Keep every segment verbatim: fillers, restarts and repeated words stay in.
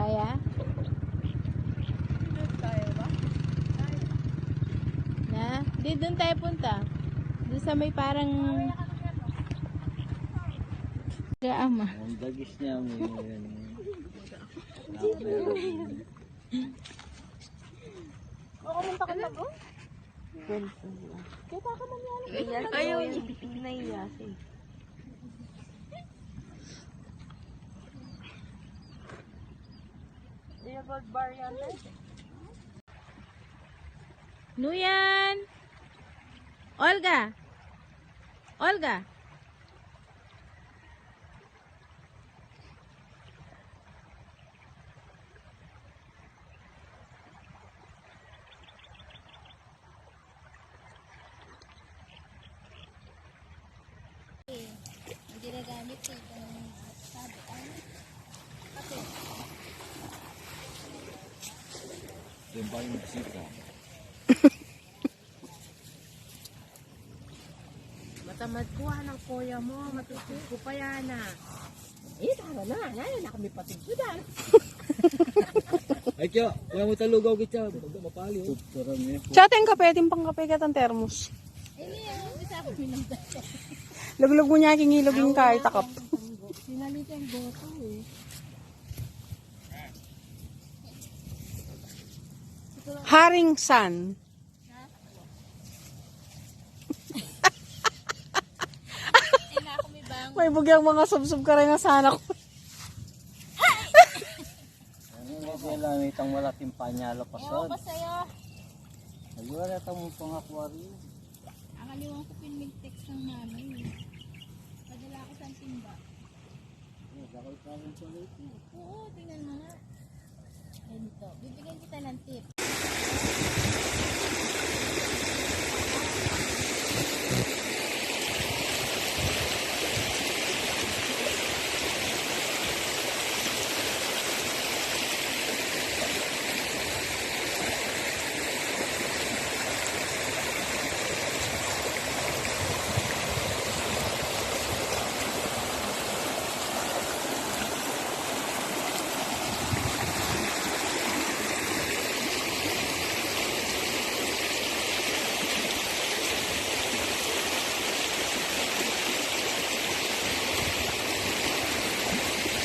Kaya? Na? Di, dun tayo punta. Dun sa may parang gaama. Ang dagis niya, may, ano, meron. Ayaw, naiya siya. Nuyan! Olga! Olga! Ang ginagamit ko itong sabi, ano? Kape. Yung ba yung bisita? Matamad kuha ng kuya mo, matutug ko pa yan, ah. Eh, tara na, na, na kami patid ko dyan. Ay, kaya, kaya mo talugaw kita, mapali, oh. Tara niya. Tsaka yung kape, timpang kape ka tang termos. Ini yung isa ko pinagdala. Luglug mo niya, king ilog yung kahit takap. Sinalita yung boto, eh. Haring San. May bugyang mga subsub ka rin nga sana ko. Ano nga sila, may itang malaking panyalo pa. Ewan ko sa'yo. Nagwala itang pang-aquarium. Ang aliwang ko pinag-text ng nanay, eh. Padala ko sa timba. Oo, tingnan mo nga. Ganito. Bibigyan kita ng tip.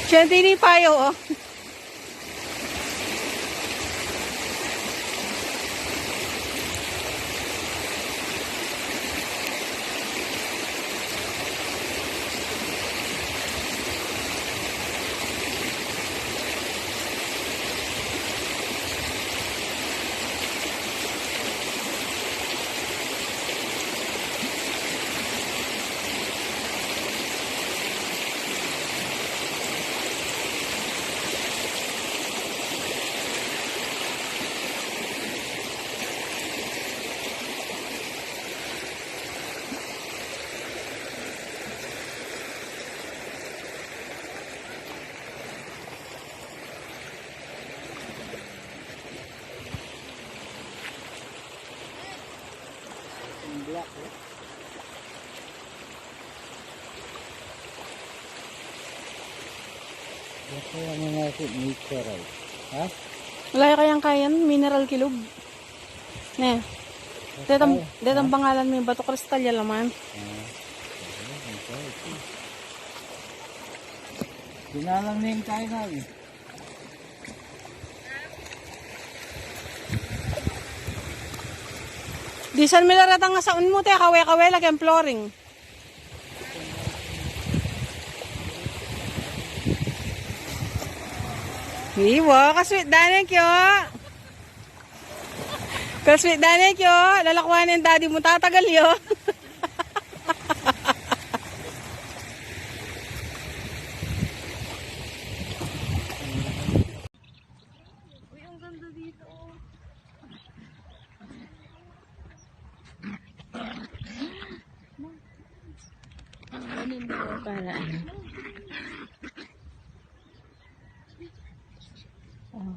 Siya din yung payo, oh. Ang black, eh. Ito yung mga si-, nature, eh. Ha? Wala kayang kayan, mineral kilub. Ne. Detang, detang pangalan mi bato kristal ya laman. Ah. Dinalang na yung kain namin. Disan mi la retang asaun mu, te, kawe-kawe lagi ang flooring. Iwa, ka-sweet da ne, kyo. Ka-sweet da ne, kyo. Lalakwan ne daddy mu, tatagal yu. Uy, ang ganda dito, oh. Ano mo para ano? Oh.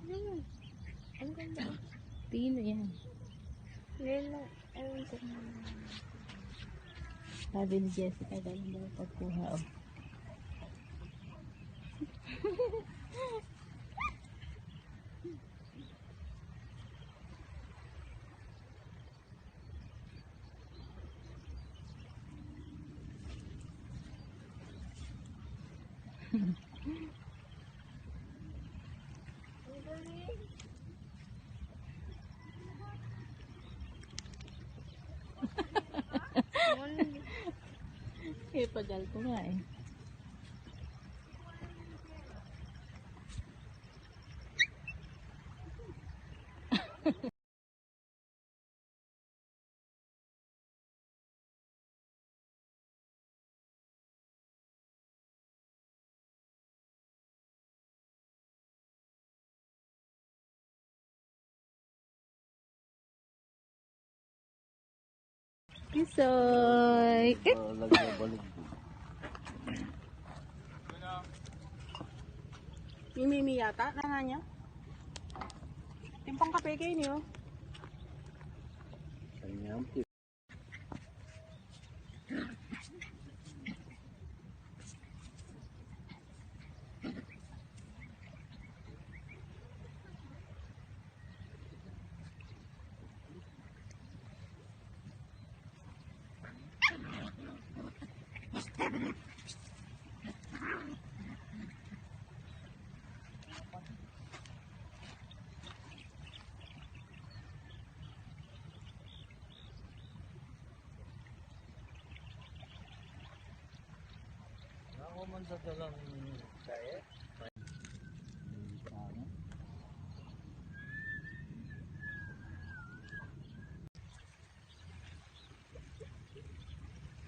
Ang ganda. Pino yan. Ngayon lang. Ewan ko. Sabi ni Jessica, galing daw pagkuha, oh. Eh, pagal ko nga eh. Pisoy. Mimimi yata, nananya. Timpang kape kayu ini, oh. Ako man sa dalang kaya.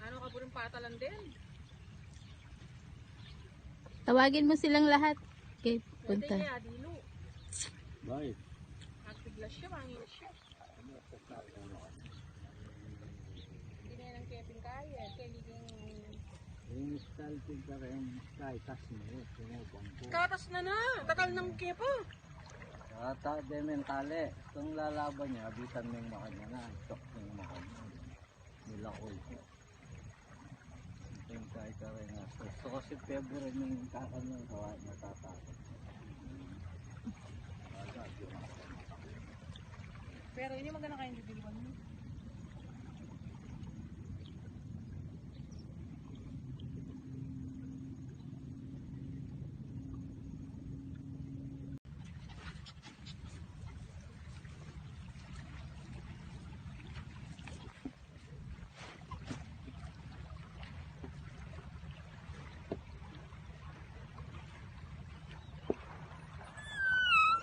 Ano ka, buring patalan din? Tawagin mo silang lahat. Okay, punta. Pwede ya, dilo. Bakit? At bigla siya, mangin siya. Hindi na yan ang keping kaya. Kaya liging Yung stalking ka rin, kay tas mo, sumubang ko. Katas na na. Tagal ng kepa. Ata de mentale. Itong lalaban niya, abitan ng makanya na. Tok ng makanya. Nilakol ko. Itong kay ka rin nga. Gusto ko si February ng kakanyang gawa, natatakot. Pero ini magana kayong bibilwan mo.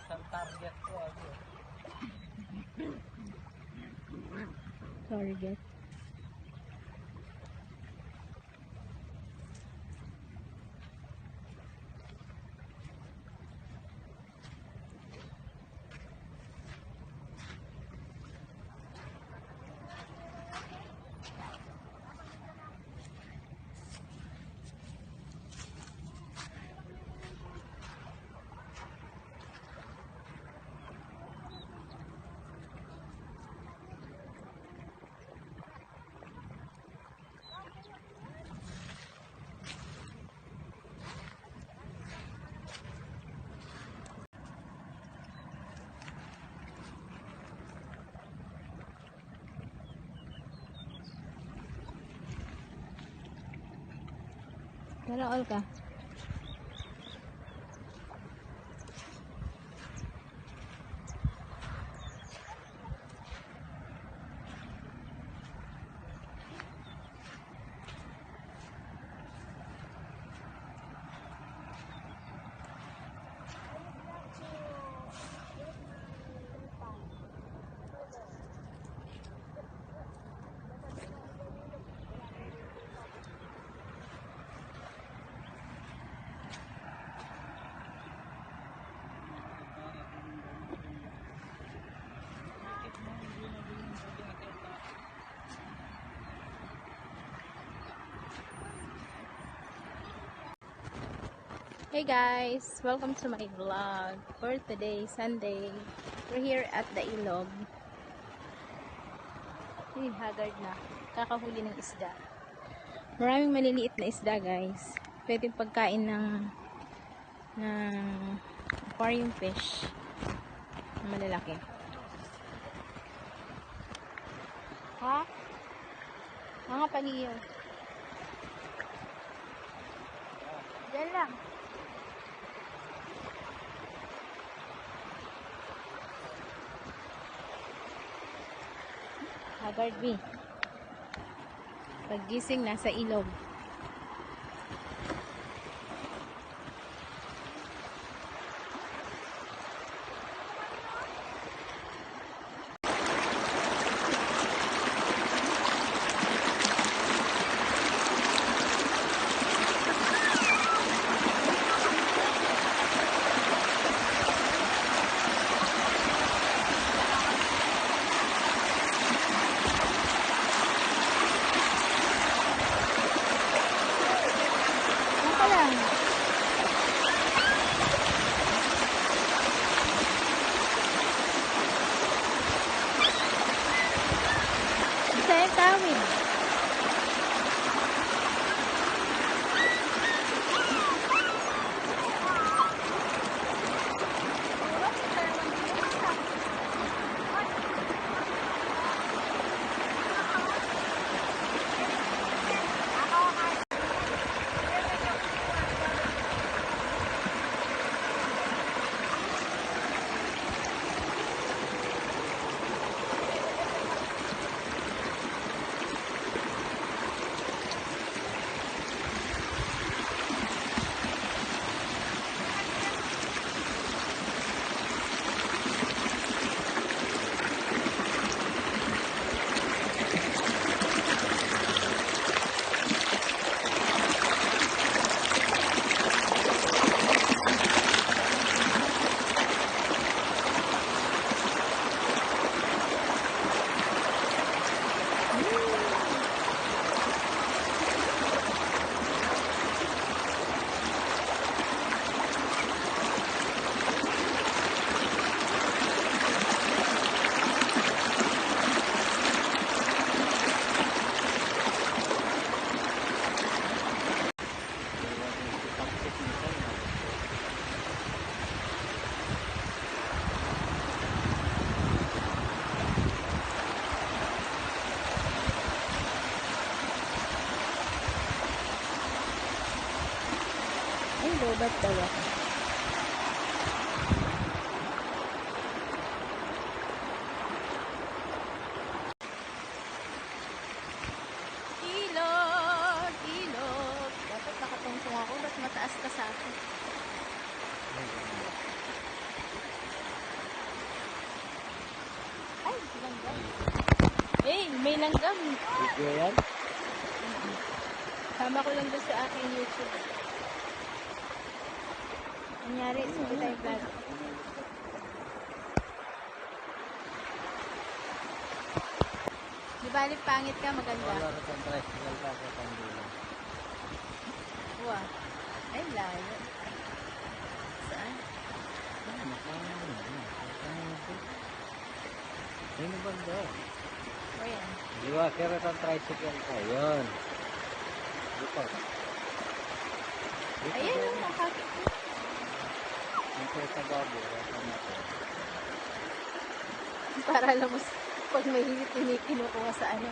Isang target ko, ano. Target. Wala all ka. Hey guys, welcome to my vlog for today, Sunday. We're here at the ilog. Uy, haggard na. Kakahuli ng isda. Maraming maliliit na isda, guys. Pwedeng pagkain ng, ng aquarium fish. Malalaki. Ha? Mga paniyo. Diyan lang. Haggard, B. Paggising, nasa ilog. Dalawa. Ilog, ilog. Dapat nakapencil ako, ba't mataas ka sa akin? Ay, langgam. Hey, may langgam. Video yan? Sama ko lang doon sa aking YouTube. Nangyari, sige tayo vlog. Di bali, pangit ka, maganda. Wala ka pang tricycle ka, sa Tandila. Wa. Ay, layo. Saan? Ay, naka-, ano, naka-, ano, ayun, banda. O, yan. Di ba, kaya ang tricycle ka, yun. Dito. Dito, ayan, dito. Ang makakit ko. Ang sa babo, wala ka na to. Para lang mas, pag mahilig, ini kinukuha sa ano.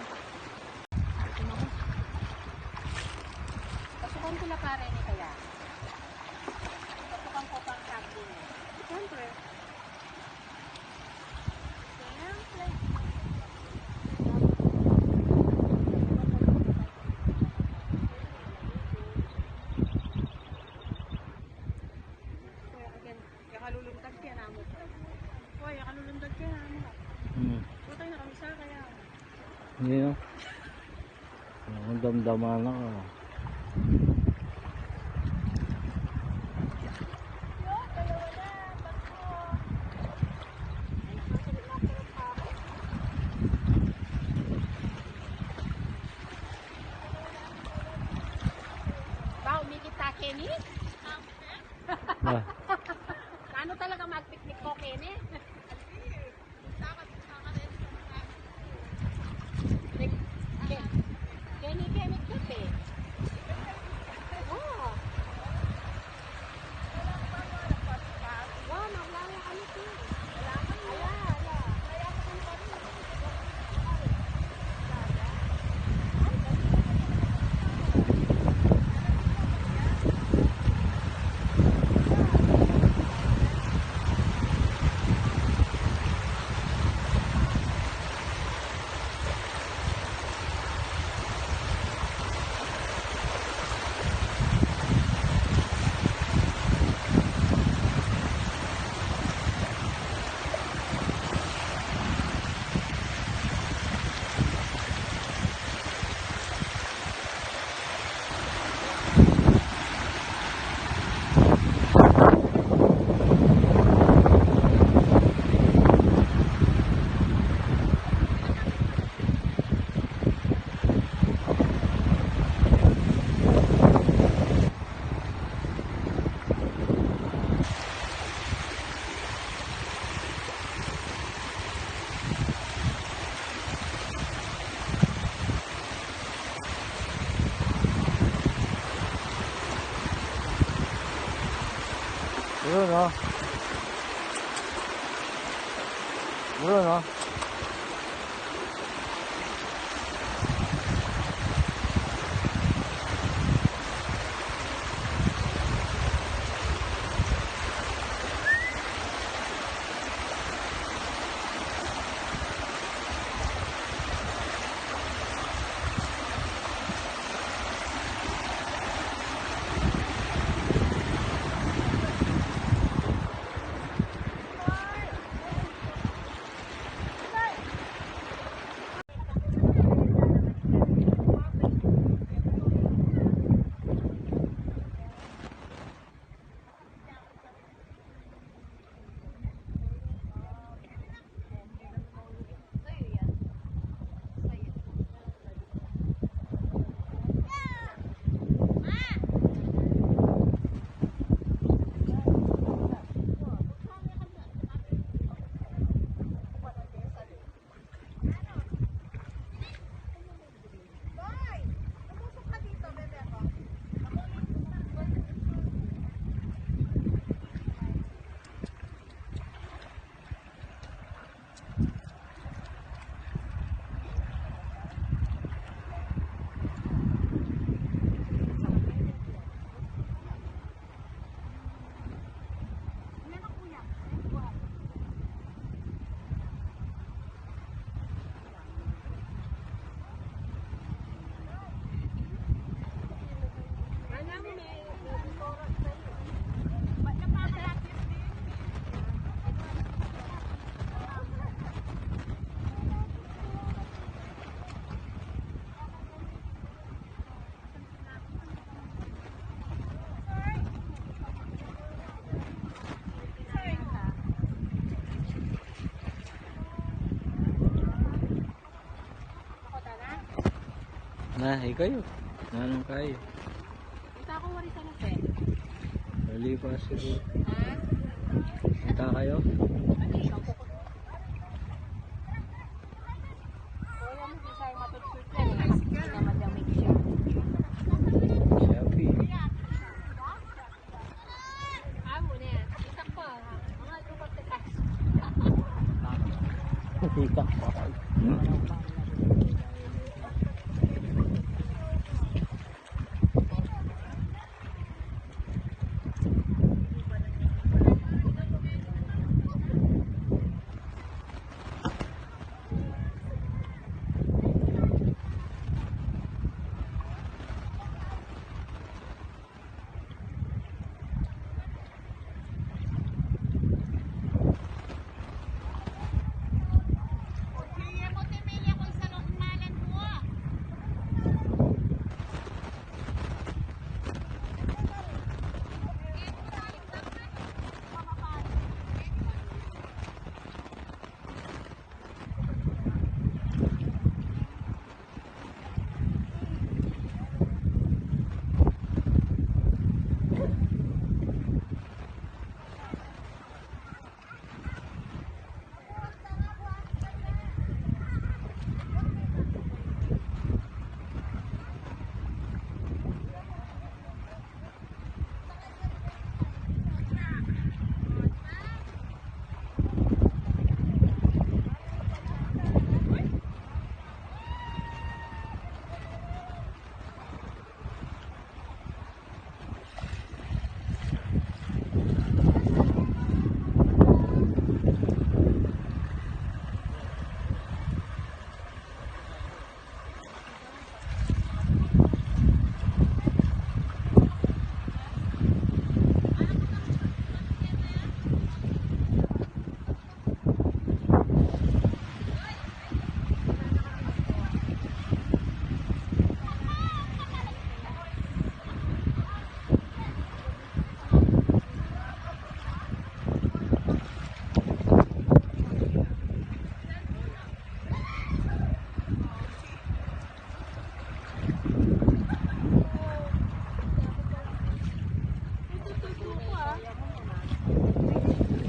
Pasukan ko na pare ni kaya. Pasukan ko pang saging. Siyempre. Siyempre. Kuya, again, yakalulundag kaya namu. Kuya, yakalulundag kaya namu. Hmm. Putay na kami sa kaya. Hindi, no? Ang damdaman na ka. Ba, umikit ta, Kenny? Ah. Ano talaga magpiknik ko, Kenny? Kenny, Kenny, Kenny. Wow. Wow, maglaya kami, Kenny. Ala, ala. Yun, oh. Yun, oh. Na, ikayo. Nanung kayo? Ita ko wari sa lupe. Bali pa siguro. Ha? Ita kayo? Siya, pi. Tika.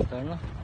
Ito na.